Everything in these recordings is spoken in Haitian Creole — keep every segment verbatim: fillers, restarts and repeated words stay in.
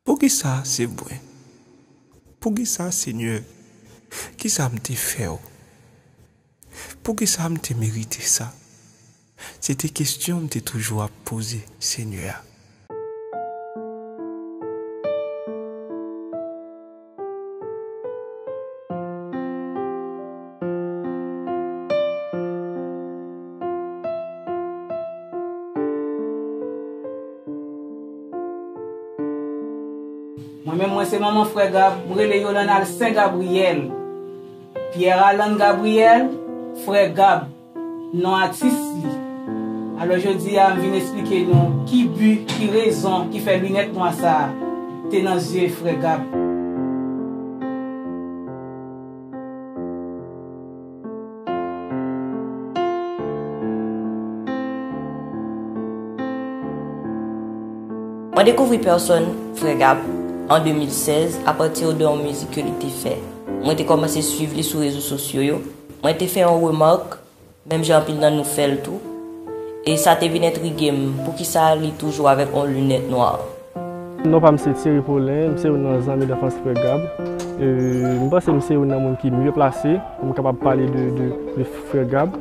Poukisa se mwen? Poukisa, Senyè? Kisa m te fè w? Poukisa m te merite sa? Se te kesyon m te toujou ap poze Senyè a. Mwen menm, mwen se manman Frè Gab, m rele Yolanda Sen Gabriel. Pierre Alan Gabriel, Frè Gab, non atis li. Alò, jodi a, m vin esplike nou ki bi, ki rezon ki fè linèt nwa sa a te nan zye Frè Gab. Mwen dekouvri pèsòn Frè Gab an de mil sèz apati de yon mizik ke li te fè. Mwen te kòmanse swiv li sou rezo sosyo yo. Mwen te fè yon remak, menm jan anpil nan nou fè l tou. E sa te vin entrige m, poukisa li toujou avèk yon linèt nwa? Non pa m se Thierry Paulin, m se youn nan zanmi danfans Frè Gab. E, m panse m se youn nan moun ki mye plase pou m kapab pale de, de, de Frè Gab.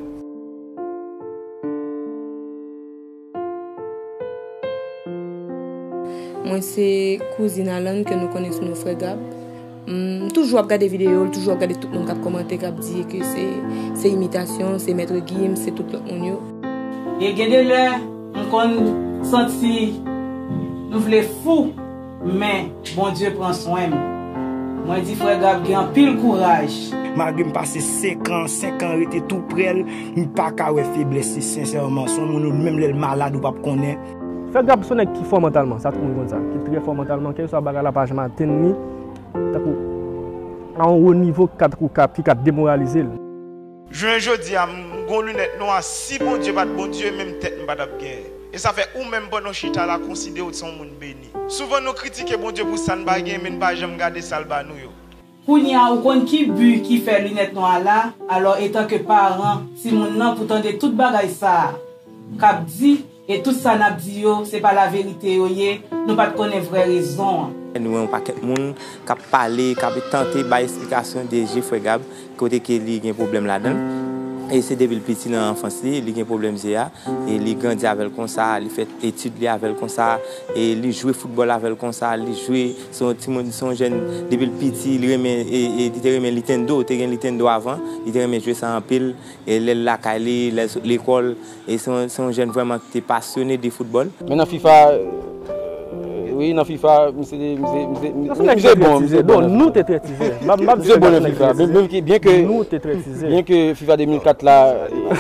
Mwen se kouzin Alan ke nou konnen sou non Frè Gab. M toujou ap gade videyo l, toujou ap gade tout moun k ap kòmante, k ap di ke se se imitasyon, se Mèt Guim, se tout lòt moun yo. E gen de lè, m konn santi m vle fou, men Bondye pran swen m. Mwen di Frè Gab gen anpil kouraj. Malgre m pase senk an, senk an rete tou prè l, m pa ka wè feblès li sensèman. Se yon moun ou menm lè l malad ou p ap konnen. Frè Gab se yon nèg ki fò mantalman, sa tout moun konn sa, ki trè fò mantalman, kèlkeswa bagay la pa janm atenn li, tankou a yon wo nivo ki ka tankou ka, ki ka demoralize l. Jounen jodi a, m gon linèt nwa, si Bondye pa t Bondye, menm tèt m pa t ap genyen. E sa fè ou menm pandan w chita la, konsidere w se yon moun beni. Souvan nou kritike Bondye pou sa n pa genyen, men n pa janm gade sa l ba nou yo. Kounye a ou konn ki bi ki fè linèt nwa a la, alò etanke paran timoun nan pou tande tout bagay sa a k ap di e tout sa n ap di yo se pa laverite yo ye, nou pa t konnen vrè rezon an. Nou wè yon pakèt moun k ap pale, k ap tante bay esplikasyon de je Frè Gab, kote ke li gen pwoblèm ladan l. E se depi l piti nan anfans li, li gen pwoblèm je a. E li grandi avè l konsa, li fè etid li avè l konsa, e li jwe foutbòl avè l konsa, li jwe, se yon timoun, se yon jèn depi l piti, li renmen, e, e, li te renmen Nintendo, te gen Nintendo avan, li te renmen jwe sa anpil, e lè l lakay li, lè l sot lekòl, e se yon, se yon jèn vrèman ki te pasyone de foutbòl. Men nan fifa, wi, nan fifa, misye, misye, misye, misye bon, misye bon. Nou te trè tizè. M ap di Frè Gab se nèg trè tizè. Nou te trè tizè. Byenke fifa de mil kat la,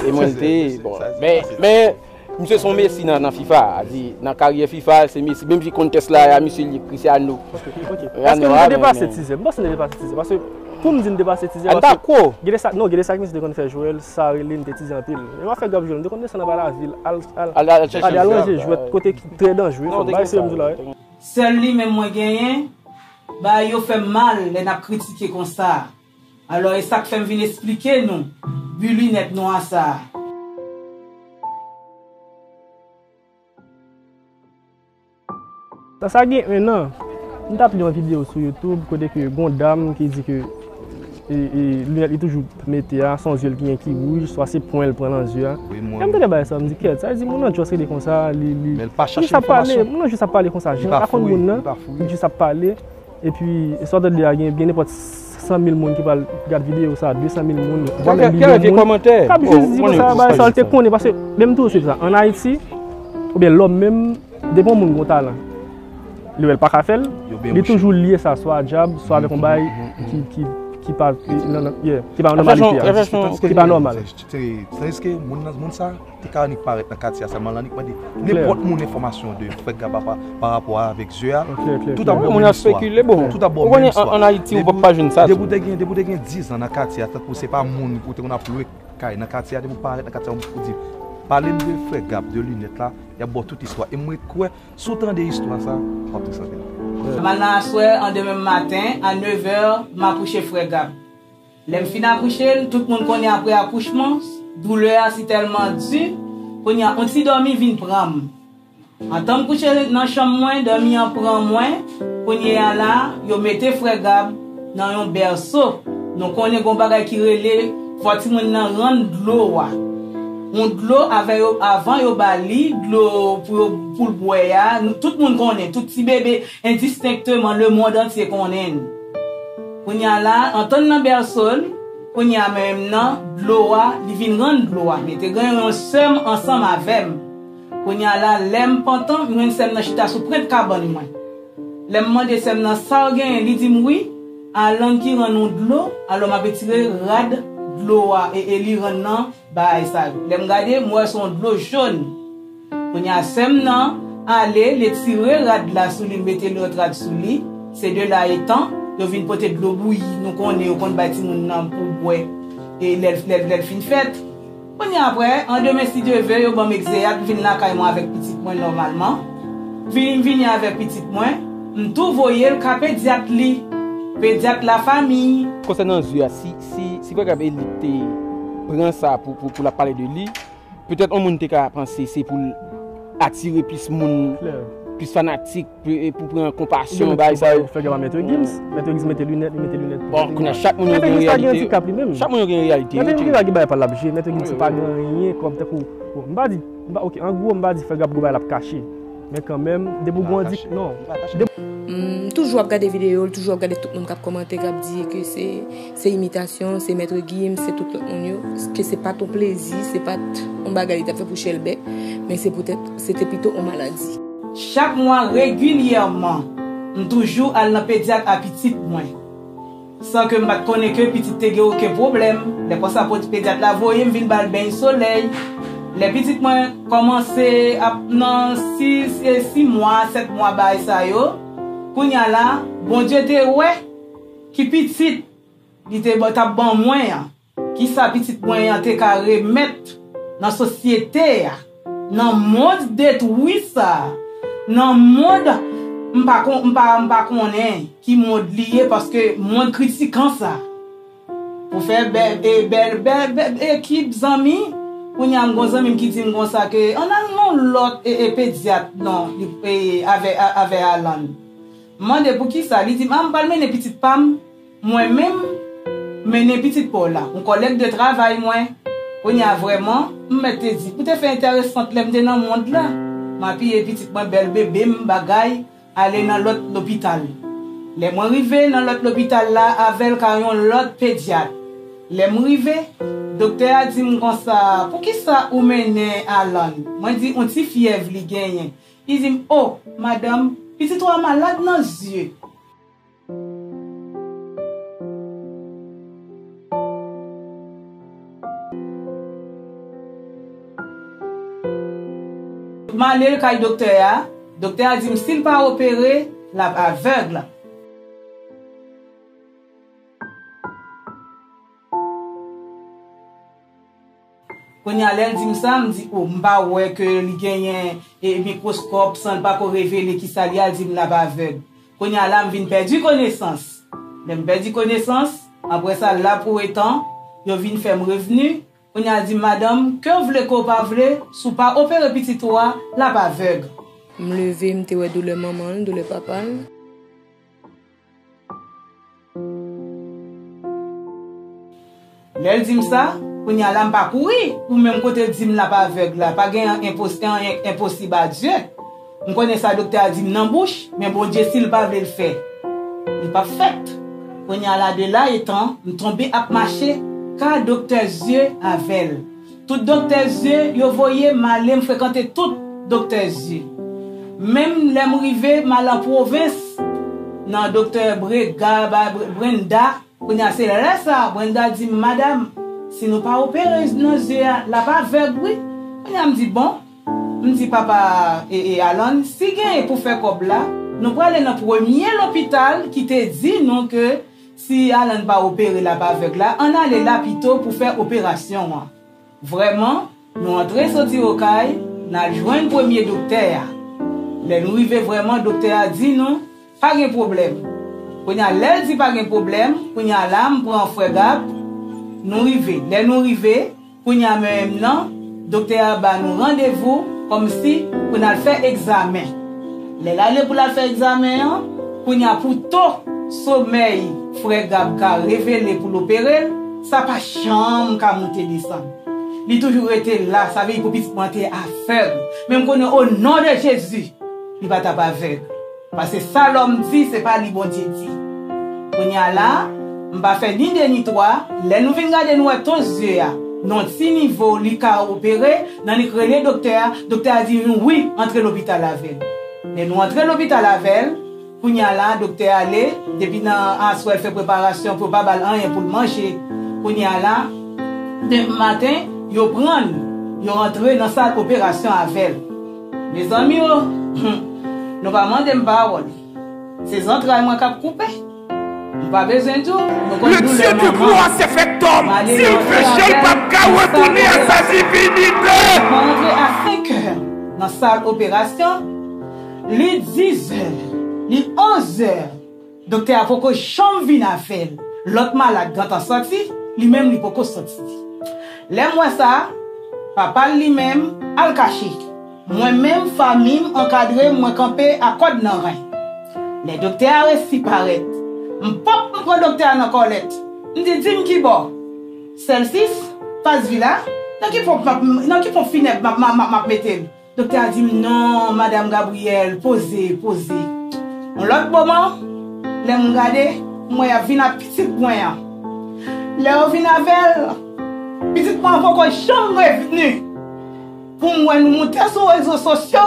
e mwen te, bon, men, men, misye se yon Messi nan, nan fifa, a di, nan karyè fifa, se Messi, menm si Contest la, a misye li Cristiano. Paske nou te depase tizè. M panse nou te depase tizè. Paske pou m di n depase tizè, paske gen de sa, non, gen de sa ke misye te konn fè jwè l, sa rele n te tizè anpil. E w ap fè Gab jwe l, m te konn desann anba lavil, al, al, al, al ranje jwèt kote ki trè danjere, fò m bay serye m di w la, wi. Sèl li menm mwen genyen, bagay yo fè m mal lè n ap kritike konsa. Alò e sa k fè m vin esplike nou bi linèt nwa sa a. Sa, sa gen en an, m t ap li yon videyo sou YouTube kote ke gon dam ki di ke e, e, linèt li toujou mete a, se yon zye l ki gen ki wouj, swa se pwen l pran nan zye a. E m tande bagay sa, m di kèt, sa vle di moun nan just rete konsa, li, li, li jis ap pale, moun nan jis ap pale konsa, jan l pa konn moun nan, li jis ap pale. Epi, sa w tande a, gen, gen nenpòt san mil moun ki pral gad videyo sa, de san mil moun, vwa menm milyon moun, k ap jis di konsa, bagay sa, l te konnen, paske, men m toujou swiv sa, ann Ayiti, oubyen lòm menm, depi yon moun gon talan, li wè l pa ka fè l, li toujou lye sa, swa a djab, swa avèk yon bagay ki, ki, ki pa, non, non, yeah, ki pa nan nòmalite a, ki pa nòmal. Tandiske moun nan, moun sa, te ka annik parèt nan katye a sèlman, l annik mande nenpòt moun enfòmasyon de Frè Gab pa, pa rapò avèk zye a. Tout ap ba w menm istwa. Tout ap ba w menm istwa. Depi w te gen, depi w te gen diz an nan katye a, tankou se pa moun ou te konn ap lwe kay nan katye a, depi w parèt nan katye a, ou di, pale m de Frè Gab, de linèt la, y ap ba w tout istwa. E mwen kwè, si w tande istwa sa, w ap très anpil. M al nan aswè, an demen maten, a nevè, m akouche Frè Gab. Lè m fin akouche l, tout moun konnen apre akouchman, doulè a si tèlman di, kounye a yon ti dòmi vin pran m. Antan m kouche nan chanm mwen, dòmi an pran mwen. Kounye a la, yo mete frè Gab nan yon bèso. Nou konnen gon bagay ki rele fò timoun nan rann dlo a. Yon dlo avè yo, avan yo ba li dlo pou yo, pou l bwè a, nou, tout moun konnen, tout ti bebe, endistenkteman, lemonn antye konnen n. Kounye a la, antan nan bèso l, kounye a menm nan dlo a, li vin rann dlo a. Men te gen yon sè m ansanm avè m. Kounye a la, lè m pantan, m jwenn sè m nan chita sou pwent kabann mwen. Lè m mande sè m nan sa w genyen, li di m wi, Alan ki rann ou dlo, alò m ap retire rad dlo a, e, e li rann nan bagay sa yo. Lè m gade, m wè se yon dlo jòn. Kounye a, sè m nan ale, li tire rad la sou li, mete lòt rad sou li. Se de la etan, yo vin pote dlo bouyi, nou konnen yo konn bay timoun nan pou bwè, e lè, lè, lè l fin fèt. Kounye a, apre, an demen, si Dye ve, yo ban m egzeyat, m vin lakay mwen avèk pitit mwen nòmalman. Vini, m vini avèk pitit mwen, m tou voye l ka pedyat li, pedyat lafanmi. Konsènan zye a, si, si, si frè Gab Eli te pran sa pou, pou, pou l ap pale de li, petèt yon moun te ka panse se pou l atire plis moun, plis fanatik, pou, pou pran konpasyon, bagay sa yo. Fè Gab a Mèt Gims, Mèt Gims mete linèt, li mete linèt. Bon, kounye a, chak moun yo gen reyalite. Chak moun yo gen reyalite yo. Mèt Gims pa gen ti kap li menm. Mèt Gims pa gen bagay pa l ap jwe. Mèt Gims se pa gen anyen kòm tankou, bon, m pa di, m pa, ok, an gwo, m pa di frè Gab gon bagay l ap kache. Men kanmenm, depi w grandi, non. M toujou ap gade videyo l, toujou ap gade tout moun k ap kòmante, k ap di ke se, se imitasyon, se Mèt Gims, se tout lòt moun yo, ke se pa t yon plezi, se pa t yon bagay li t ap fè pou chèlbè, men se poutèt se te pito yon maladi. Chak mwa, regilyèman, m toujou al nan pedyat a pitit mwen. San ke m pa t konnen ke pitit te gen okenn pwoblèm. Lè konsa, po-, pedyat la voye m vin ba l beny solèy. Lè pitit mwen kòmanse ap nan sis, e sis mwa, sèt mwa, bagay sa yo, kounye a la, Bondye te wè ki pitit li te ba-, t ap ban mwen an, kisa pitit mwen an te ka remèt nan sosyete a, nan mond detwi sa a, nan mond m pa kon-, m pa, m pa konnen ki mond li ye, paske mond kritikan sa. Pou fè bèl, e, bèl, bèl, bèl ekip zanmi, kounye a m gon zanmi m ki di m konsa ke ann al nan lòt, e, e, pedyat non, li, e, avè, a, avè Alan. M mande poukisa, li di m, a, m pral mennen pitit pa m, mwen menm, mennen pitit pa w la, yon kòlèg de travay mwen. Kounye a vrèman, m mèt te di, pou te fè enteresant lè m te nan mond la, m apiye pitit mwen, bèl bebe m, bagay, ale nan lòt lopital. Lè mwen rive nan lòt lopital la avè l ka yon lòt pedyat. Lè m rive, doktè a di m konsa, poukisa ou mennen Alan? Mwen di, yon ti fyèv li genyen. Li di m, o, madanm, pitit ou a malad nan zye. M ale l kay doktè a, doktè a di m si l pa opere, l ap avèg. Kounye a, lè l di m sa, m di, o, m pa wè ke li genyen, e, mikwoskòp, san l pako revele kisa l ye, a di m l ap avèg. Kounye a la, m vin pèdi konesans. Lè m pèdi konesans, apre sa, la pou etan, yo vin fè m revni. Kounye a, di m, madanm, ke w vle, ke w pa vle, si w pa opere pitit ou a, l ap avèg. M leve, m te wè doulè manman l, doulè papa l. Lè l di m sa, kounye a la m pa kouri pou menm kote l di m l ap avèg la. Pa gen anyen enpos-, anyen enposib a Dye. M konnen sa doktè a di m nan bouch, men Bondye, si l pa vle l fè, li p ap fèt. Kounye a la, de la etan, m tonbe ap mache ka doktè zye avè l. Tout doktè zye yo voye m ale, m frekante tout doktè zye. Menm lè m rive, m al an pwovens, nan doktè Brega, ba, Bre-, Brenda. Kounye a, se lè sa, Brenda di m, madanm, si nou pa opere nan zye a, l ap avèg, wi. Kounye a, m di, bon. M di, papa, e, e, Alan, si genyen pou fè kòb la, nou prale nan premye lopital ki te di nou ke si Alan pa opere, l ap avèg la, ann ale la pito pou fè operasyon an. Vrèman, nou antre soti Okay, n al jwenn premye doktè a. Lè nou rive vrèman, doktè a di nou, pa gen pwoblèm. Kounye a, lè l di pa gen pwoblèm, kounye a la, m pran frè Gab, nou rive. Lè nou rive, kounye a menm nan, doktè a ba nou randevou kòmsi pou n al fè egzamen. Lè l ale pou l al fè egzamen an, kounye a pou to somèy frè Gab ka revele pou l opere l, sa pa janm ka monte desann. Li toujou rete la, sa vle di pou pitit mwen te avèg. Men m konnen o non de Jezi, li pa t ap avèg. Paske sa lòm di, se pa li Bondye di. Kounye a la, m pa fè ni de ni twa, lè nou vin gade nou wè ton zye a, nan ti nivo li ka opere, nan li k rele doktè a, doktè a di nou wi, antre lopital avè l. Lè nou antre lopital avè l, kounye a la, doktè ale, depi nan aswè l fè preparasyon pou yo pa ba l anyen pou l manje. Kounye a la, demen maten, yo pran l, yo antre nan sal operasyon avè l. Mezanmi o, nou pa mande m pawòl. Se zantray mwen k ap koupe. M pa bezwen di w, nou konn doulè manman. Le Dieu de gloire s'est fait homme. Si l peche, l p ap ka retounen a sa divinite. Mwen antre a senkè nan sal operasyon. Li dizè, li onzè. Doktè a poko janm vin avè l. Lòt malad gentan sòti, li menm li poko sòti. Lè m wè sa, papa l li menm al kache. Mwen menm, fanmi m ankadre m, mwen kanpe a kòd nan ren. Lè doktè a resi parèt, m pòp m pran doktè a nan kòlèt. M di, di m kibò? Sèl sis, Pas Vila, nan ki ponp m ap, nan ki ponp finèb m ap, m ap, m ap, m ap mete l? Doktè a di m, non, madanm Gabriyèl, poze, poze. Yon lòt moman, lè m gade, m wè y ap vin ak pitit mwen an. Lè yo vin avè l, pitit mwen an poko janm revni. Pou m wè nou moute sou rezo sosyo,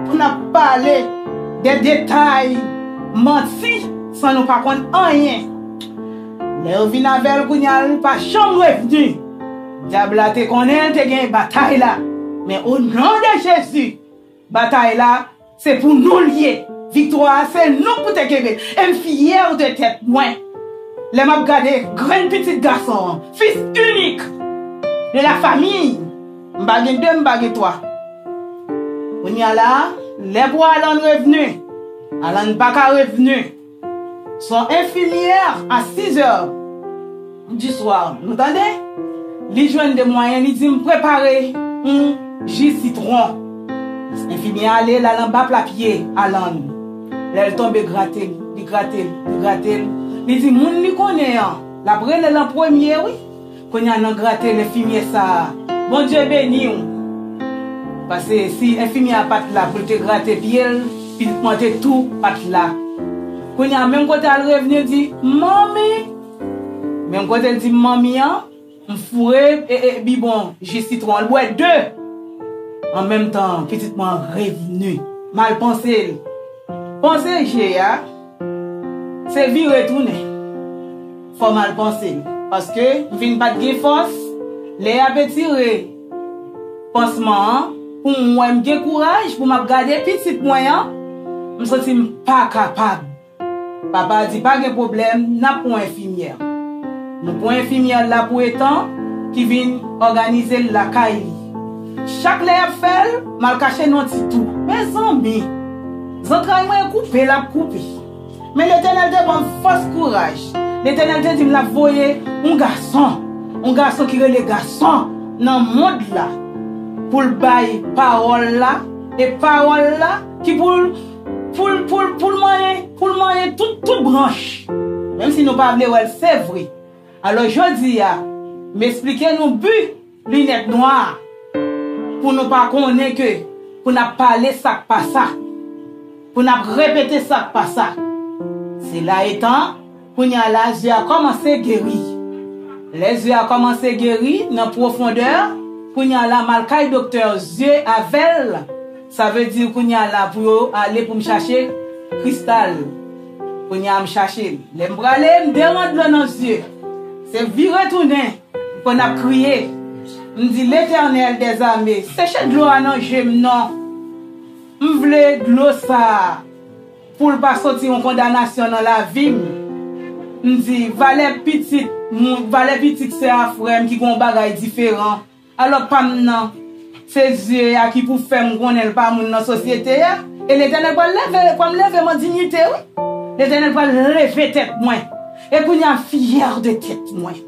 pou n ap pale de detay, manti, san nou pa konn anyen. Lè yo vin avè l kounye a, l pa janm revni. Dyab la te konnen l te gen batay la. Men o non de Jezi, batay la, se pou nou l ye. Viktwa a, se nou k pou te kenbe l. E m fyè de tèt mwen. Lè m ap gade grenn pitit gason an, fils unique de la famille, m pa gen de, m pa gen twa. Kounye a la, lè pou Alan revni, Alan pa ka revni. Se yon enfimyè a sizè di swa, nou tande? Li jwenn de mwayen, li di m prepare yon ji sitwon. Enfimyè a ale, l al anba pla pye Alan. Lè l tonbe grate l, li grate l, li grate l. Li di moun li konnen an, l ap rele l an premye, wi. Kounye a nan grate enfimyè sa a. Bondye beni w. Paske si enfimyè a pa t la pou l te grate pye l, pitit mwen te tou pa t la. Kounye a menm kote al revni di, manmi. Menm kote l di manmi an, m foure e, e bibon ji sitwon an, l bwè de. An menm tan, pitit mwen an revni. M al panse l. Panse je a, se vire tounen. Fò m al panse l. Paske m vin pa t gen fòs. Lè y ap etire pansman an, pou m wè m gen kouraj, pou m ap gade pitit mwen an, m santi m pa kapab. Papa a di, pa gen pwoblèm, n ap pran enfimyè. Nou pran enfimyè la pou etan ki vin òganize l lakay li. Chak lè y ap fè l, m al kache nan ti twou. Mezanmi, zantray mwen koupe, l ap koupe. Men Letènèl te ban m fòs, kouraj. Letènèl te di m l ap voye yon gason, yon gason ki rele gason nan mond la, pou l bay pawòl la, e pawòl la ki pou l, pou l, pou l, pou l manyen, pou l manyen tout, tout branch. Menm si nou pa vle wè l, se vre. Alò, jodi a, m esplike nou bi linèt nwa a, pou nou pa konnen ke pou n ap pale sa k pa sa, pou n ap repete sa k pa sa. Se la etan, kounye a la, zye a kòmanse geri. Lè zye a kòmanse geri nan pwofondè, kounye a la, m al kay doktè zye avè l. Sa vle di, kounye a la, pou yo ale pou m chache kristal. Kounye a, m chache l. Lè m prale, m deran dlo nan zye. Se vire tounen. Konn ap kriye. M di, Letènèl dèzame, seche dlo a nan je m non. M vle dlo sa a pou l pa soti yon kondanasyon nan lavi m. M di, valè pitit, m, valè pitit sè a frè m ki gen yon bagay diferan. Alò pa m nan, se zye a ki pou fè m konnen l pa moun nan sosyete a. E Letènèl pral leve, pral leve m an diyite, wi. Letènèl pral leve tèt mwen. E kounye a m fyè de tèt mwen.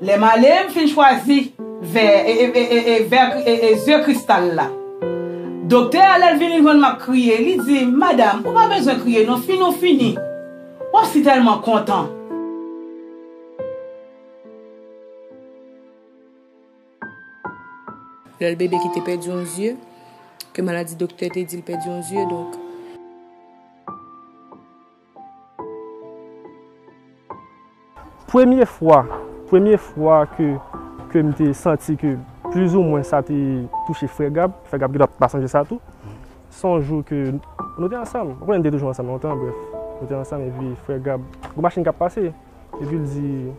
Lè m ale, m fin chwazi vè, e, e, e, e, e, vè, e, e, zye kristal la. Doktè a, lè l vin, li jwenn m ap kriye, li di, "Madam, ou pa bezwen kriye non, fini w fini. W ap si tèlman kontan." Lè l bebe ki te pèdi yon zye, ke maladi doktè te di l pèdi yon zye, donk. Premye fwa, premye fwa ke, ke m te santi ke plizoumwen sa te touche Frè Gab, Frè Gab genlè pa sonje sa tou. Se yon jou ke nou te ansanm, ou konnen nou te toujou ansanm lontan, brèf. Nou te ansanm epi Frè Gab, gon machin k ap pase. Epi l di,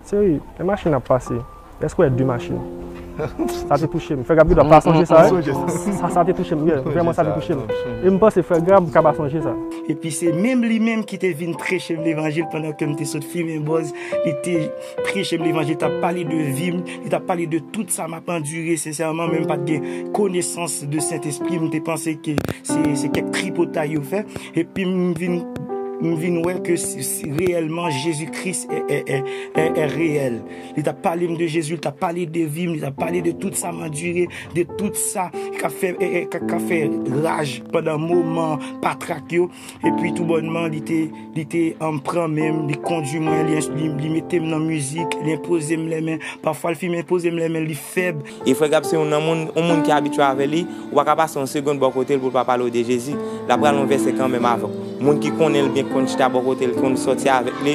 "Cheri, e machin ap pase. Èske w wè de machin?" Sa te touche m. Frè Gab genlè pa sonje sa, wi. Sa, sa te touche m, yeah. Vrèman, sa te touche m. E m panse Frè Gab ka pa sonje sa. Epi se menm li menm ki te vin preche m levanjil pandan ke m te sot fimen bòz. Li te preche m levanjil, t ap pale de vi m, li t ap pale de tout sa m ap andire, sensèman, men m pa t gen konesans de Sentespri. M te panse ke se, se kèk tripotay yo fè. Epi m vin, m vin wè ke si, si reyèlman Jezi Kris è, è, è, è, è reyèl. Li t ap pale m de Jezi, li t ap pale de vi m, li t ap pale de tout sa m andire, de tout sa k ap fè, è, è, k ap, k ap fè raj pandan moman patrak yo. Epi toubònman, li te, li te, um, pran men m, li kondui mwen, li, li, li mete m nan mizik, li enpoze m lèmen. Pafwa, l fin enpoze m lèmen, li fèb. E Frè Gab se youn nan moun, yon moun ki abitye avè li, ou pa ka pase yon segonn bò kote l pou l pa pale w de Jezi. L ap rale yon vèsè kanmenm avè w. Moun ki konnen l byen, ki konn chita bò kote l, ki konn sòti avèk li,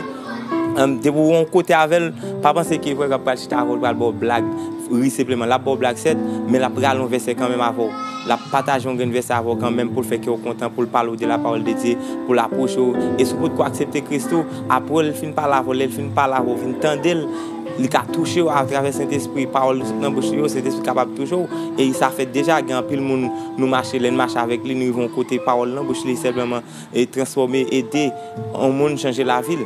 um, depi w yon kote avè l, pa panse ke Frè Gab pral chita avè w, l pral ba w blag, ri senpleman. L ap ba w blag, sèt, men l ap rale yon vèsè kanmenm avè w. L ap pataje yon grenn vèsè avè w kanmenm pou l fè kè w kontan, pou l pale w de la parole de Dieu, pou l apwoche w. E si w potko aksepte Kris tou, apre l fin pale avè w, lè l fin pale avè w, w fin tande l, li ka touche w atravè Sentespri, pawòl ki sot nan bouch li yo, Sentespri kapab touche w. E sa fèt deja, gen anpil moun nou mache, lè n mache avèk li, nou rive yon kote, pawòl nan bouch li senpleman e transfòme, ede yon moun chanje lavi l.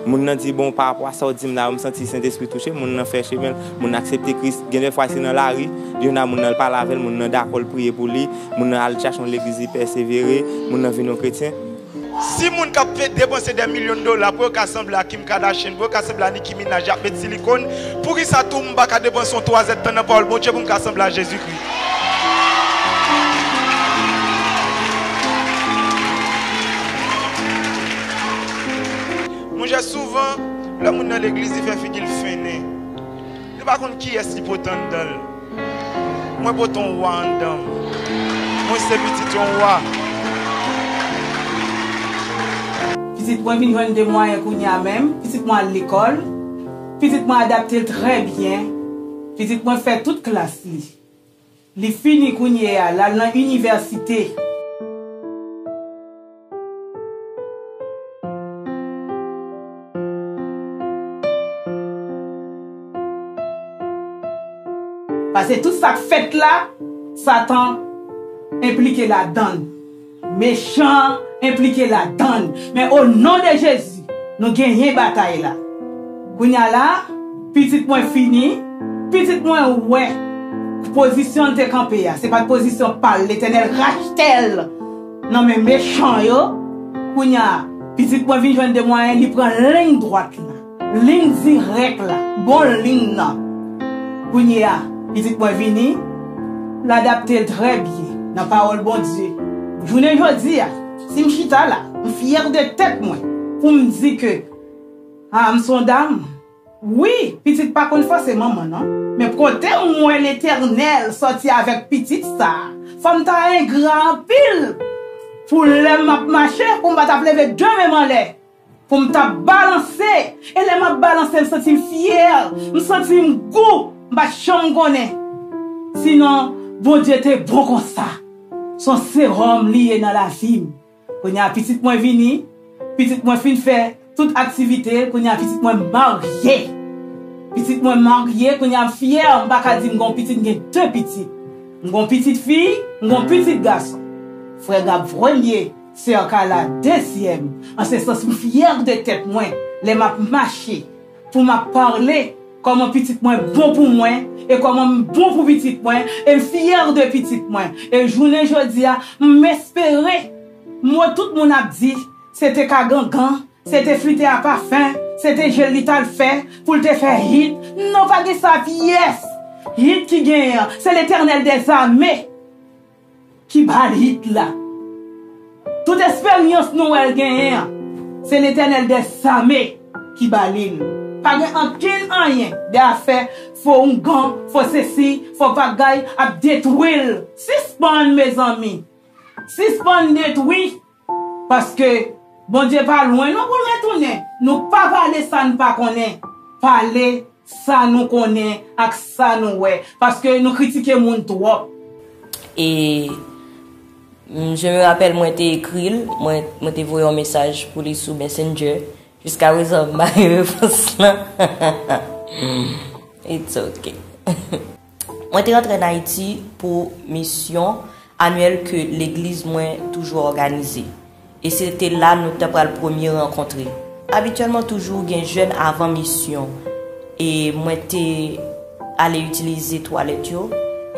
Moun nan di, "Bon, pa rapò a sa w di m la, m santi Sentespri touche m." Moun nan fè chemen l, moun nan aksepte Kris. Gen de fwa, se nan lari, li jwenn a moun nan, l pale avè l, moun nan dakò, l priye pou li, moun nan al chache yon legliz, li pèsevere, moun nan vin yon kretyen. Si moun k ap fè depanse dè milyon dola pou yo ka sanble a Kim Kardashian, pou yo ka sanble a Nicki Minaj, y ap met silikòn, poukisa tou m pa ka depanse yon twazèdtan nan pawòl Bondye pou m ka sanble a Jezikri? Monchè, souvan, lè moun nan legliz, li fè figi l fennen. Li pa konn kiyès li pote anndan l. Mwen pote yon wa anndan m. Mwen se pitit yon wa. Pitit mwen vin jwenn de mwayen kounye a menm. Pitit mwen al lekòl. Pitit mwen adapte l trè byen. Pitit mwen fè tout klas li. Li fini kounye a, l al nan inivèsite. Paske tout sa k fèt la, Satan enplike ladan l. Mechan an enplike ladan l. Men o non de Jezi, nou genyen batay la. Kounye a la, pitit mwen fini, pitit mwen wè pozisyon l te kanpe a. Se pa t pozisyon pa l, Letènèl rachte l nan men mechan yo. Kounye a, pitit mwen vin jwenn de mwayen, li pran liy dwat la. Liy dirèk la, bon liy nan. Kounye a, pitit mwen vini, l adapte l trè byen nan pawòl Bondye. Jounen jodi a, si m chita la, m fyè de tèt mwen pou m di ke, a, m se yon dam. Wi, pitit pa konn fòse manman non. Men kote m wè Letènèl sòti avèk pitit sa a, fò m ta engra anpil pou lè m ap mache, pou m pa t ap leve de men m anlè. Pou m t ap balanse. E lè m ap balanse, m santi m fyè, m santi m gou, m pa t janm konnen. Sinon, Bondye te bon konsa. Se yon sewòm li ye nan lavi m. Kounye a, pitit mwen vini, pitit mwen fin fè tout aktivite, kounye a, pitit mwen marye. Pitit mwen marye, kounye a, m fyè, m pa ka di m gen yon pitit, m gen de pitit. M gen yon pitit fi, m gen yon pitit gason. Frè Gab premye, Sè Carla dezyèm. An se sans, m fyè de tèt mwen lè m ap mache, pou m ap pale, kòman pitit mwen bon pou mwen, e kòman m bon pou pitit mwen, e m fyè de pitit mwen. E jounen jodi a, m espere, mo tout moun ap di, se te ka gangan, se te flite a pafen, se te je l li t al fè, pou l te fè hit. Non, pa gen sa pyès. Hit ki genyen an, se Letènèl dèzame. ki ba l hit la. Tout esperyans nou wè l genyen an, se Letènèl dèzame ki ba li l. Pa gen ankenn anyen de afè fo oungan, fo sesi, fo bagay ap detwi l. Sispann, mezanmi. Sispann detwi. Paske Bondye pa lwen non pou l retounen. Nou pa pale sa n pa konnen. Pale sa nou konnen ak sa nou wè. Paske nou kritike moun twòp. E, mm, je me rappelle, mwen te ekri l, mwen, mwen te voye yon mesaj pou li sou Messenger. Jiskaprezan, m pa gen repons lan. It's ok. Mwen te rantre an Ayiti pou misyon anyèl ke legliz mwen toujou òganize. E se te la nou ta pral premye rankontre. Abityèlman, toujou gen jèn avan misyon. E mwen te ale itilize twalèt yo.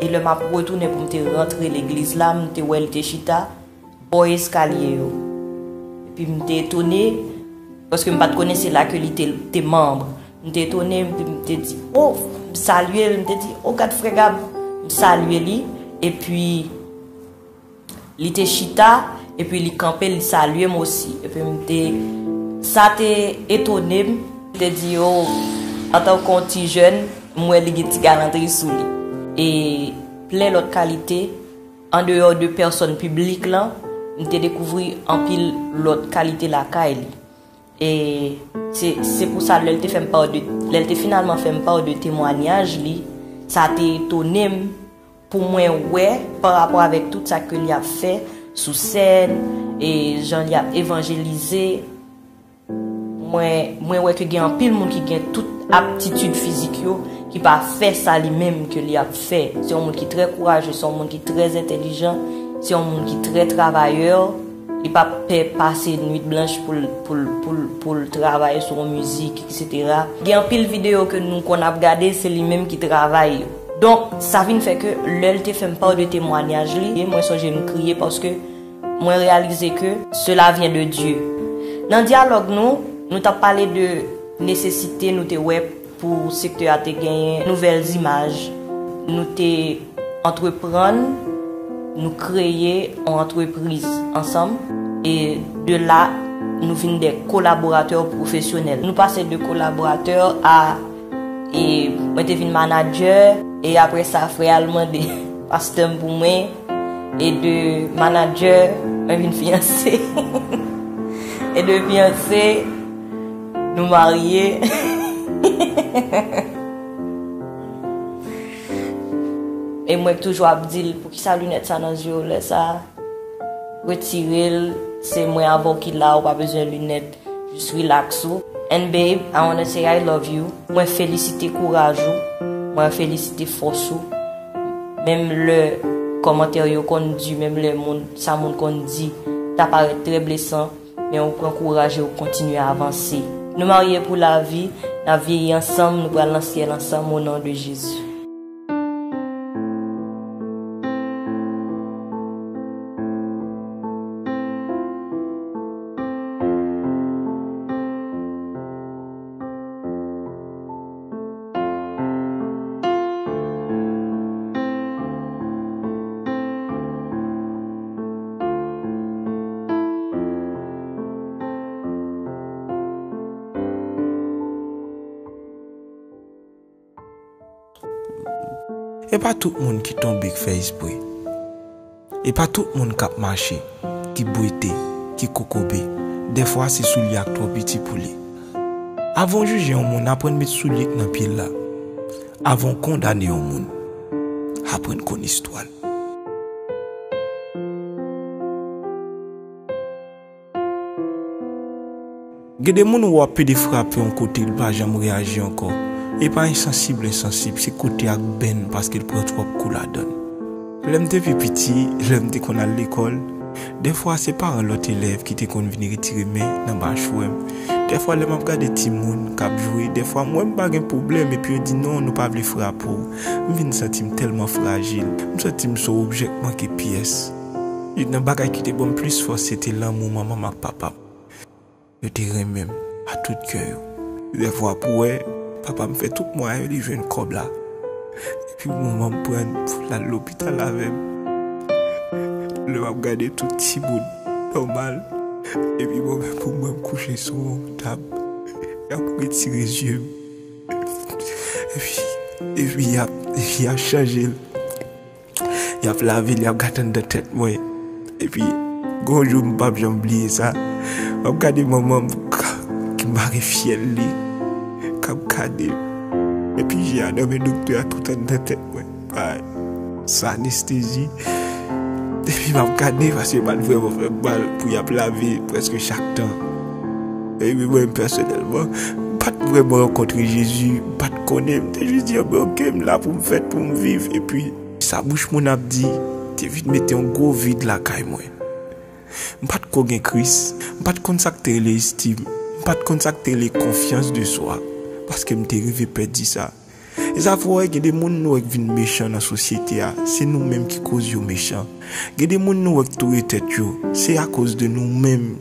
E lè m ap retounen pou m te rantre legliz la, m te wè li te chita bò eskalye yo. Epi m te etone, paske m pa t konnen se la ke li te, te manm. M te etone, epi m te di, "O," m salye l, m te di, "O, gad frè Gab." M salye li, epi li te chita, epi li kanpe, li salye m osi. Epi m te, sa te etone m, m te di, "O, antanke yon ti jèn, m wè li gen ti galantri sou li." E plen lòt kalite, andeyò de pèsòn piblik lan, m te dekouvri anpil lòt kalite lakay li. E se, se pou sa, lè l te fè m pa de, lè l te finalman fè m pa de temwanyaj li, sa te etone m pou mwen wè, pa rapò avèk tout sa ke li ap fè sou sèn, e jan li ap evanjelize. Mwen, mwen wè ke gen anpil moun ki gen tout aptitid fizik yo, ki pa fè sa li menm ke li ap fè. Se yon moun ki trè kouraje, se yon moun ki trè entèlijan, se yon moun ki trè travayè. Li pa pè pase nwit blanch pou l, pou l, pou l, pou l travay sou yon mizik, etsetera. Gen anpil videyo ke nou konn ap gade, se li menm ki travay yo. Donk, sa vin fè ke lè l te fè m pa de temwanyaj li, mwen sonje m kriye paske mwen reyalize ke cela vient de Dieu. Nan dyalòg nou, nou t ap pale de nesesite nou te wè pou sektè a te genyen nouvèl imaj. Nou te antreprann, nou kreye yon antrepriz ansanm. E de la, nou vin de kolaboratè pwofesyonèl. Nou pase de kolaboratè a, e mwen te vin manadjè, e apre sa, frè a l mande pastè m pou mwen, e de manadjè, mwen vin fiyanse. E de fiyanse, nou marye. E mwen toujou ap di l, "Poukisa linèt sa nan zye w lè sa a? Retire l, se mwen avè w ki la, ou pa bezwen linèt, jis relax ou." And babe, I wanna say I love you. Mwen felisite kouraj ou, mwen felisite fòs ou. Menm lè kòmantè yo konn di, menm lè moun, sa moun konn di, ta parèt trè blesan, men ou pran kouraj e ou kontinye avanse. Nou marye pou lavi, n ap vyeyi ansanm, nou pral nan syèl ansanm, o non de Jezi. E pa tout moun ki tonbe k fè espre. E pa tout moun k ap mache, ki bwete, ki kokobe. Dèfwa se soulye a k twò piti pou li. Avan w jije yon moun, aprann met soulye k nan pye l la. Avan w kondane yon moun, aprann konn istwa l. Gen de moun ou wè ap pede frape yon kote, li pa janm reyaji ankò. E pa ensansib l ensansib, se kote a k benn paske l pran twòp kou ladan l. Lè m te pi piti, lè m te konn al lekòl, dèfwa se paran lòt elèv ki te konn vin retire men nan machwè m. Dèfwa lè m ap gade timoun k ap jwe, dèfwa m wè m pa gen pwoblèm epi yo di, "Non, nou pa vle frape w." M vin santi m tèlman frajil. M santi m se yon objè k manke pyès. Youn nan bagay ki te ban m plis fòs se te lanmou manman m ak papa m. Yo te renmen m a tout kè yo. Dèfwa pou wè, papa m fè tout mwayen li jwenn kòb la. Epi manman m pran l pou l al lopital avè m. Lè m ap gade tout timoun nòmal, epi mwen menm pou mwen m kouche sou yon tab, y ap retire zye m. Epi, epi y ap, epi y ap chanje l. Y ap lave l, y ap gade anndan tèt mwen. Epi, gon jou m p ap janm bliye sa. M ap gade manman m k ap mare fyèl li, k ap gade m. Epi, je a nan men doktè a tout anndan tèt mwen. Bay, san anestezi. Epi m ap gade, paske yo pa t vrèman fè m mal pou y ap lave prèske chak tan. Epi mwen menm pèsonèlman, m pa t vrèman rankontre Jezi, m pa t konnen, m te jis di, "Anben, oke, m la pou m fèt, pou m viv." Epi, sa bouch moun ap di, te vin mete yon gwo vid lakay mwen. M pa t ko gen Kris, m pa t konn sa k te rele estim, m pa t konn sa k te rele konfyans de swa, paske m te rive pèdi sa. E sa fè w wè, gen de moun nou wè k vin mechan nan sosyete a, se nou menm ki koz yo mechan. Gen de moun nou wè k touye tèt yo, se akoz de nou menm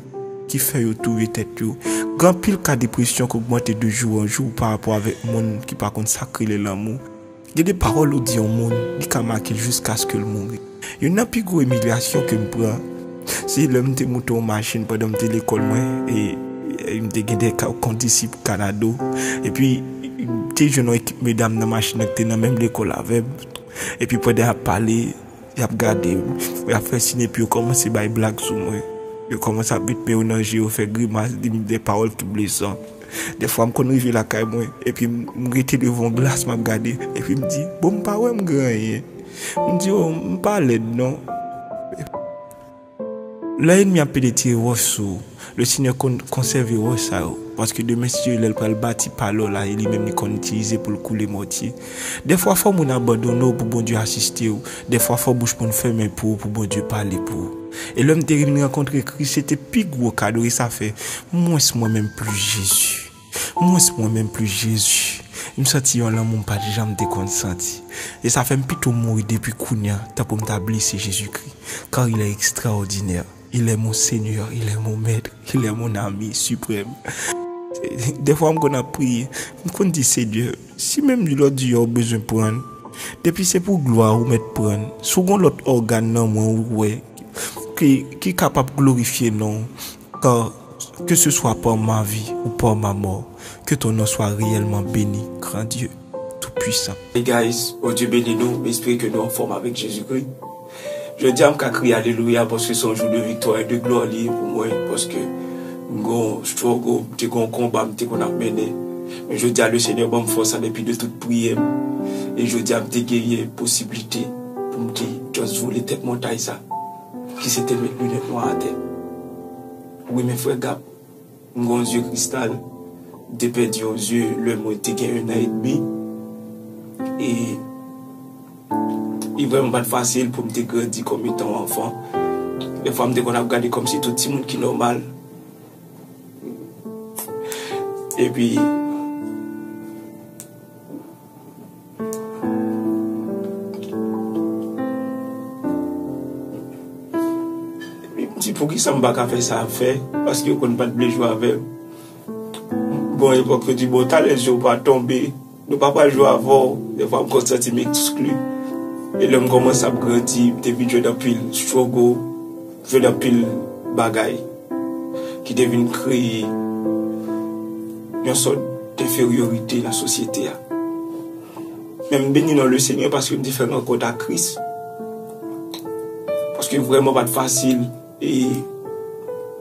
ki fè yo touye tèt yo. Gen anpil ka depresyon k ogmante de jou an jou pa rapò avèk moun ki pa konn sa k rele lanmou. Gen de pawòl ou di yon moun, li ka make l jiskaske l mouri. Youn nan pi gwo imilyasyon ke m pran, se lè m te moute yon machin pandan m te lekòl mwen, e, e m te gen de ka-, kondisip Kanado, epi m te jwenn yon ekip medam nan machin nan ki te nan menm lekòl avè m, epi pandan y ap pale, y ap gade m, y ap fè siy, epi yo kòmanse bay blag sou mwen. Yo kòmanse ap met men yo nan je yo, fè grimas, di m de pawòl ki blesan. Dèfwa, m konn rive lakay mwen, epi m, m rete devan yon glas, m ap gade, epi m di, "Bon, m pa wè m gen anyen." M di, "O, m pa lèd, non." Lè ènmi ap penetre wòch sou ou, Lesenyè konn konsève wòch sa yo, paske demen, si Dye vle, l pral bati palò la, e li menm li konn itilize pou l koule mòtye. Dèfwa, fò moun abandone w pou Bondye asiste w. Dèfwa, fò bouch moun fèmen pou ou, pou Bondye pale pou ou. E lè m te vin rankontre Kris, se te pi gwo kado, e sa fè, mwens mwen menm plis Jezi. Mwens mwen menm plis Jezi. M santi yon lanmou m pa t janm te konn santi. E sa fè m pito mouri depi kounye a, tan pou m ta blese Jezikri. Car il est extraordinaire. Il est mon Seigneur, il est mon Maître, il est mon ami suprême. Dèfwa m konn ap priye, m konn di, "Senyè, si menm lòt di a ou bezwen pran, depi se pou glwa ou mèt pran, si w gon lòt ògàn nan mwen ou wè, ki, ki kapab glorifye non w, car que ce soit par ma vie ou par ma mort, que ton nom soit réellement béni, grand Dieu tout-puissant." Hey guys, Bondye beni nou, m espere ke nou anfòm avèk Jezikri. Jodi a m ka kriye alelouya paske se yon jou de viktwa e de glwa li ye pou mwen, paske m gon struggle, m te gon konba m te konn ap mennen. Men jodi a, Lesenyè ban m fòs sa depi de tout priyè m. E jodi a, m te genyen posiblite pou m te just vole tèt montay sa, ki se te met linèt nwa atè. Wi, men frè Gab, m gon zye kristal, m te pèdi yon zye lè mwen te gen un an edmi. E li vrèman pa t fasil pou m te grandi kòm etan yon anfan. Dèfwa, m te konn ap gade kòmsi tout timoun ki nòmal. Epi, epi m di, "Poukisa m pa ka fè sa ap fè?" Paske yo konn pa t vle jwe avè m. Bon, epòk yo di, "Bon, talè zye w pa tonbe, nou pa pral jwe avè w." Dèfwa, m konn santi m ekskli. E lè m kòmanse ap grandi, m te vin jwenn anpil struggle, jwenn anpil bagay ki te vin kreye yon sòt denferyorite nan sosyete a. Men m beni non Lesenyè paske m te fè rankont ak Kris. Paske vrèman pa t fasil, e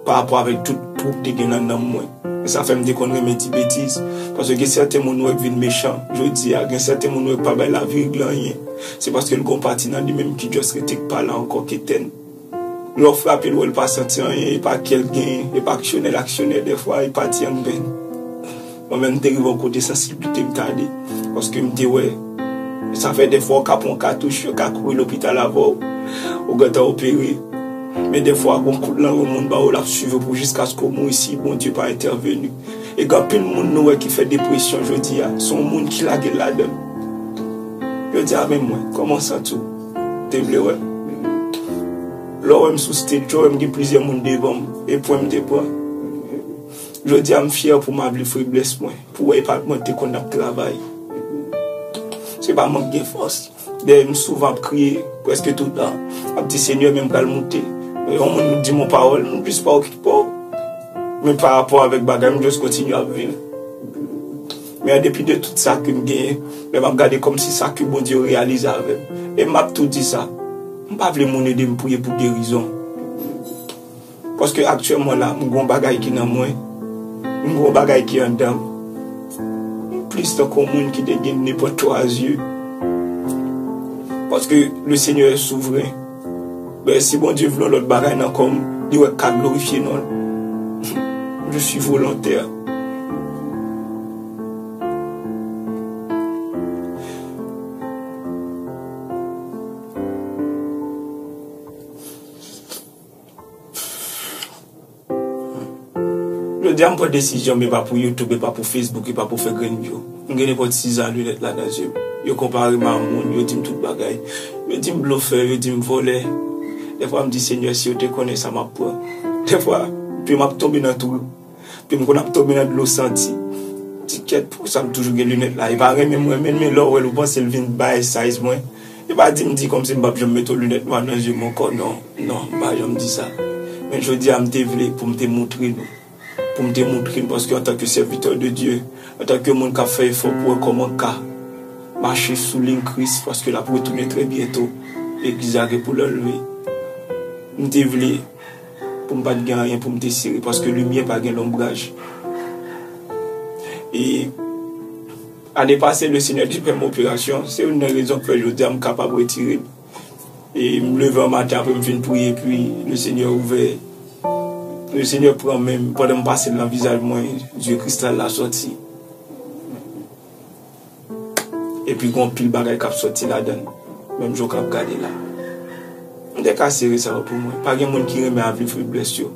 pa rapò avèk tout twou k te gen nan nanm mwen. E sa fè m te konn renmen di betiz. Paske gen sèten moun ou wè k vin mechan jodi a, gen sèten moun ou wè k pa bay lavi regle anyen. Se paske l gon pati nan li menm ki just rete k pa la ankò, k etèn. Lè w frape l, w wè l pa santi anyen, e pa kè l genyen, e pa aksyonè l aksyonè dèfwa, e pati an grenn. Mwen menm, m te rive yon kote sansiblite m t ale, paske m te wè, sa fè dèfwa w ka pran katouch, yo ka kouri lopital avè w, ou gentan opere. Men dèfwa, gon kout lang yon moun ba w, l ap swiv ou pou jiskaske w mouri si Bondye pa entèveni. E gen anpil moun nou wè ki fè depresyon jodi a, se yon moun ki lage l ladan l. Yo di, "A, men mwen, kòman w santi w?" Te vle wè m. Lè w wè m sou stage, w wè m gen plizyè moun devan m, e pwen m te pran. Jodi a, m fyè pou m avle feblès mwen, pou w wè e pa mwen te konn ap travay. Se pa mank gen fòs. Dèyè m souvan ap kriye, prèske toutan. M ap di, Senyè, men m pral moute. Yon moun di m yon pawòl, m jis pa okipe w. Men pa rapò avèk bagay, m jis kontinye ap viv. Men an depi de tout sa ke m genyen, lè m ap gade kòmsi sa ke Bondye reyalize avè m. E m ap tou di sa, m pa vle moun ede m priye pou gerizon. Paske aktyèlman la, m gon bagay ki nan mwen. M gon bagay ki anndan m. M plis tankou yon moun ki te gen nenpòt twa zye. Paske le Seigneur est souverain. Ben, si Bondye vle yon lòt bagay nan kò m, li wè k ka glorifye non l. Je suis volontaire. Jodi a, m pran desizyon, men pa pou YouTube, e pa pou Facebook, e pa pou fè grenn view. M gen nenpòt sizan linèt la nan zye m. Yo konpare m a moun, yo di m tout bagay. Yo di m blofè, yo di m vòlè. Dèfwa, m di, Senyè, si yo te konnen sa m ap pran. Dèfwa, pye m ap tonbe nan twou. Pye m konn ap tonbe nan dlo santi. Ti kèt, poukisa m toujou gen linèt la? E pa renmen m renmen l, men lè w wè l, ou panse l vin bay size mwen. E pa di m di kòmsi m p ap janm mete yon linèt nwa nan zye m ankò, non. Non, m pa janm di sa. Men jodi a, m te vle pou m te moutre nou. Pou m te moutre nou, paske antanke sèvitè de Dye, antanke moun k ap fè efò pou wè kòman ka mache sou liy Kris, paske l ap retounen trè byento, legliz la gen pou l anlve. M te vle pou m pa t gen anyen pou m te sere, paske limyè pa gen lonbraj. E ane pase, le Senyè te fè m operasyon, se youn nan rezon k fè jodi a m kapab retire l. E m leve an maten apre m fin priye, epi le Senyè ouvè, le Senyè pran men m, pandan m pase l nan vizaj mwen, zye kristal la sòti. Epi gen anpil bagay k ap sòti ladan l, menm jan w k ap gade la. M te ka sere sa yo pou mwen. Pa gen moun ki renmen ap viv feblès yo.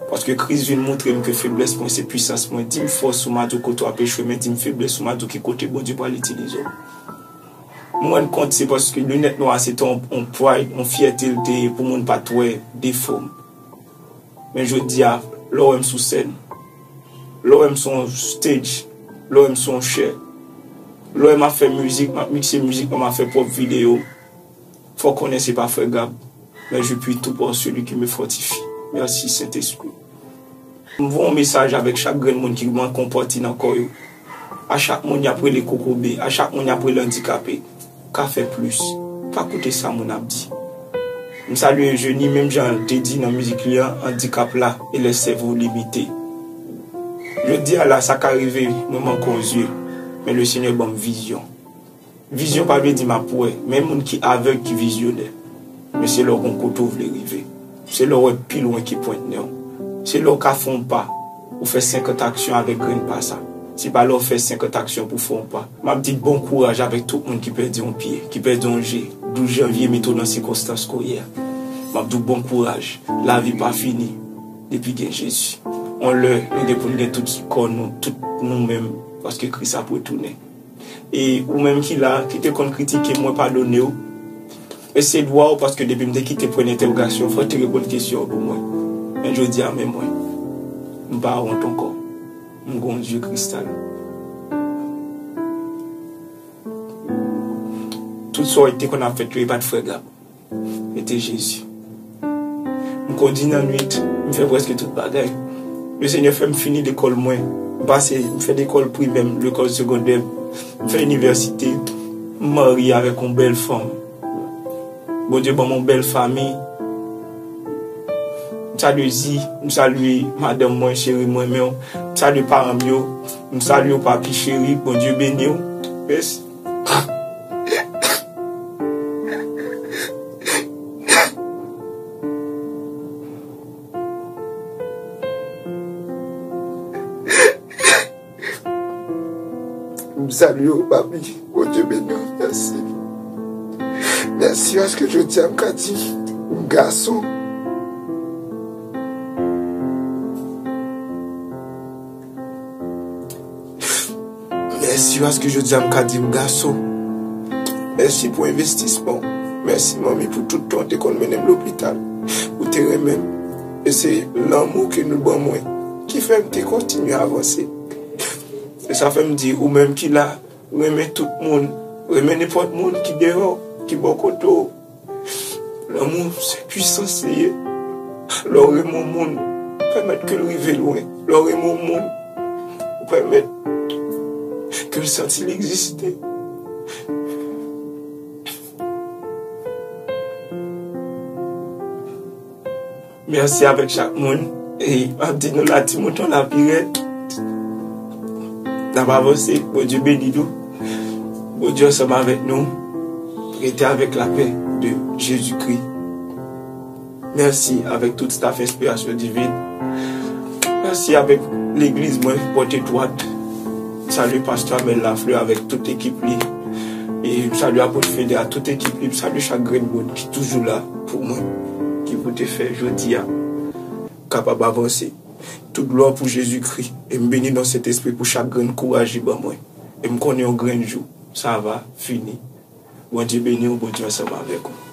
Paske Kris vin moutre m ke feblès mwen se pwisans mwen. Di m fòs ou, m a di w kote w ap echwe, men di m feblès ou, m a di w ki kote Bondye pral itilize w. M rann kont se paske linèt nwa a se te yon, yon pride, yon fyète l te ye pou moun pa t wè defo m. Men jodi a, lè w wè m sou sèn, lè w wè m sou yon stage, lè w wè m sou yon chè, lè w wè m ap fè mizik, m ap mikse mizik mwen, m ap fè pwòp videyo, fò w konnen se pa frè Gab, mais je puis tout par celui qui me fortifie. Merci, Saint-Esprit. M voye yon mesaj avèk chak grenn moun ki mwen konpòti nan kò yo. A chak moun y ap rele kokobe, a chak moun y ap rele andikape, ou ka fè plis. Pa koute sa moun ap di. M salye Eugénie, menm jan l te di nan mizik li an, andikap la e lè sèvo limite. Jodi a la, sa ka rive, mwen manke yon zye, men le Senyè ban m vizyon. Vizyon pa vle di m ap wè, men moun ki avèg ki vizyonè. Men se lè w gon kote w vle rive. Se lè w wè pi lwen ki pwent nen w. Se lè w ka fè yon pa, ou fè senkant aksyon avèk grenn pa sa. Se pa lè w fè senkant aksyon pou w fè yon pa. M ap di bon kouraj avèk tout moun ki pèdi yon pye, ki pèdi yon je. Douz janvye mete w nan sikonstans ke w ye a. M ap di w bon kouraj. Lavi pa fini depi gen Jezi. Yon lè, nou gen pou n gen tout kò nou, tout nou menm, paske Kris ap retounen. E ou menm ki la, ki te konn kritike mwen, padone w. E se dwa w, paske depi m te kite pwen entèwogasyon, fò w te reponn kesyon an pou mwen. Men jodi a, men mwen, m pa wont ankò. M gon zye kristal. Tout sa w te konn ap fèt yo, e pa t frè Gab. Mete Jezi. M kondi nan nwit, m fè prèske tout bagay. Le Senyè fè m fini lekòl mwen. M pase, m fè lekòl primè m, lekòl segondè m, m fè inivèsite, m marye avèk yon bèl fanm. Bondye ban m yon bèl fanmi. M salye Zi, m salye madanm mwen, cheri m, renmen w. M salye paran m yo. M salye w, papi cheri, Bondye beni w. Mèsi. M salye w, papi. Bondye beni w. Mèsi. Mèsi paske jodi a m ka di m gason. Mèsi paske jodi a m ka di m gason. Mèsi pou envestisman w. Mèsi, manmi, pou tout tan w te konn mennen m lopital. Ou te renmen m. E se lanmou ke nou ban mwen ki fè m te kontinye avanse. E sa fè m di, ou menm ki la, renmen tout moun. Renmen nenpòt moun ki deyò, ki bò kote w. Lanmou se pwisans li ye. Lè w renmen yon moun, pèmèt ke l rive lwen. Lè w renmen yon moun, ou pèmèt ke l santi l egziste. Mèsi avèk chak moun. E m ap di nou la, ti mouton la pi rèd. N ap avanse. Bondye beni nou. Bondye ansanm avèk nou. Rete avèk lapè de Jezikri. Mèsi avèk tout staff Enspirasyon Divin. Mèsi avèk legliz mwen, Pòt Etwad. M salye pastè Amel Lafleur avèk tout ekip li. E m salye apot Fede a tout ekip li. M salye chak grenn moun ki toujou la pou mwen, ki pou te fè jodi a kapab avanse. Tout glwa pou Jezikri. E m beni non Sentespri pou chak grenn kouraj li ban mwen. E m konnen yon grenn jou, sa va fini. Bondye beni w, Bondye ansanm avèk ou.